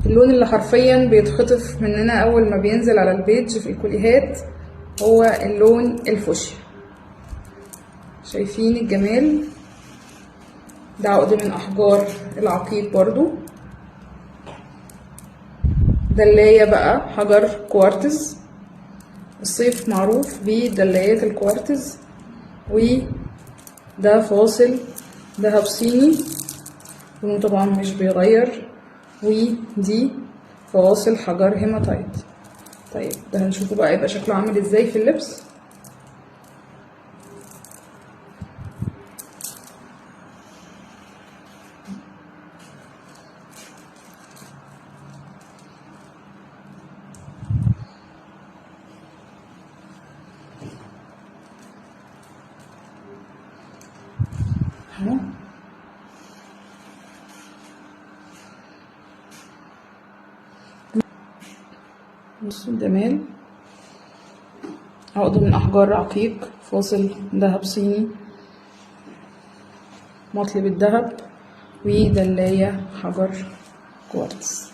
اللون اللي حرفيا بيتخطف مننا اول ما بينزل على البيج في الكوليهات هو اللون الفوشيا. شايفين الجمال؟ ده عقد من احجار العقيق برضو. دلاية بقى حجر كوارتز، الصيف معروف بدلايات الكوارتز. وده فاصل ذهب صيني، لونه طبعا مش بيغير. ودي فواصل حجر هيماتايت. طيب ده هنشوفه بقى يبقى شكله عامل ازاي في اللبس. اهو بصوا الجمال، عقد من أحجار عقيق، فاصل ذهب صيني، مطلب الذهب، ودلاية حجر كوارتز.